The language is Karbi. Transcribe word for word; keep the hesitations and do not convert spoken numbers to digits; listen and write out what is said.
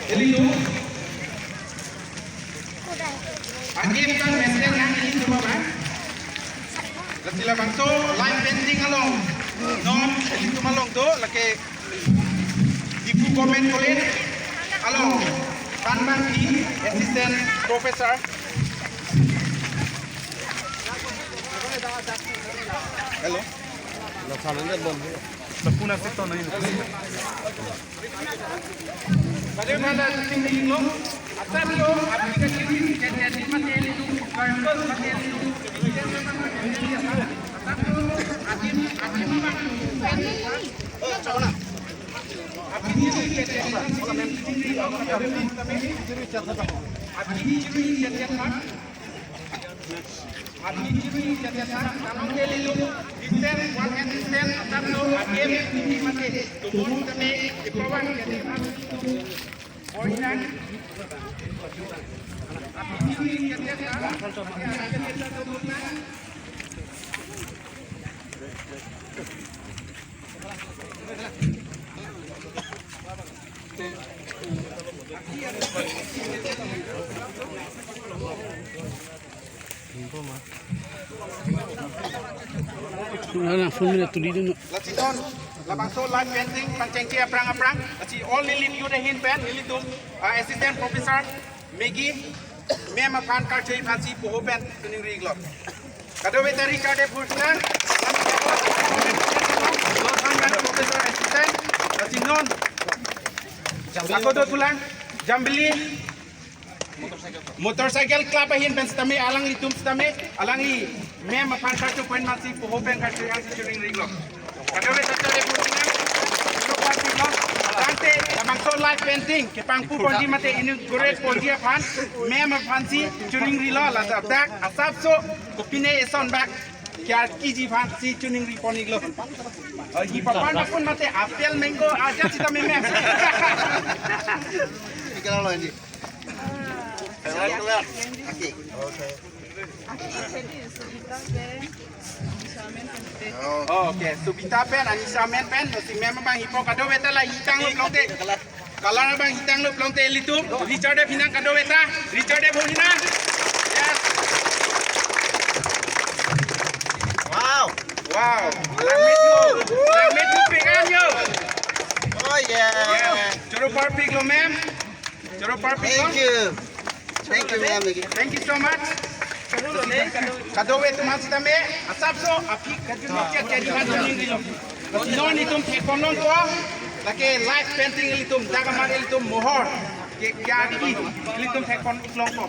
Ilitum. Agi kita maintain nang ilitum apa? Lasi labangso live painting along. Non ilitum along do lake Diphu Government College along Tanbang P, Assistant Professor. Hello. Nang phone nang tuli dun. Lasi non labangso live painting pangchengki aphrang aphrang. Lasi all neli youth ahin pen nelitum, ah, Assistant Professor Maggie ma'am aphan karchoi aphansi poho pen chiningri iklo. Kadokave ta Richard Dev Bhusna, Professor Assistant, lasi non ako do pulang, Jambili Motorcycle Club ahin pen sitame alanglitum sitame alangli ma'am aphan karcho point masi poho pen karcho aphansi chiningri iklo. Kadokave ta Richard Dev Bhusna, lo pasi lo, tangte labangso live painting kepangpu ponji mate inaugurate ponji aphan ma'am aphansi chiningrilo, ladak asapso kopine eson bak kiar kiji aphansi chiningri pon iklo. Oh, hi papan akun mate apple mango aja sitame ma'am. Ikala lo ini. Kelar, kelar. Aki. Aki, jadi Subita pen, Anisha pen, Anisha pen. Oh, okay. Subita pen, Anisha pen, si ma'am abang hipo kadokave ta la hitang lo pulote. Color abang hitang lo pulote ilitum. Richard Dev hinang kadokave ta. Richard Dev hinang. Yes. Wow. Wow. Langmethang. Langmethang pegan yo. Oh yeah. Yeah. Choro parpik lo ma'am. Choro parpik lo. Thank you. Thank you, ma'am. Thank you so much. Kadokave atum aphan sitame asapso aphi kajun kya kya di man dun nilo. Non itum thekpon longpo, lake live painting ilitum, dagamar ilitum mohor ke kya di ilitum thekpon longpo.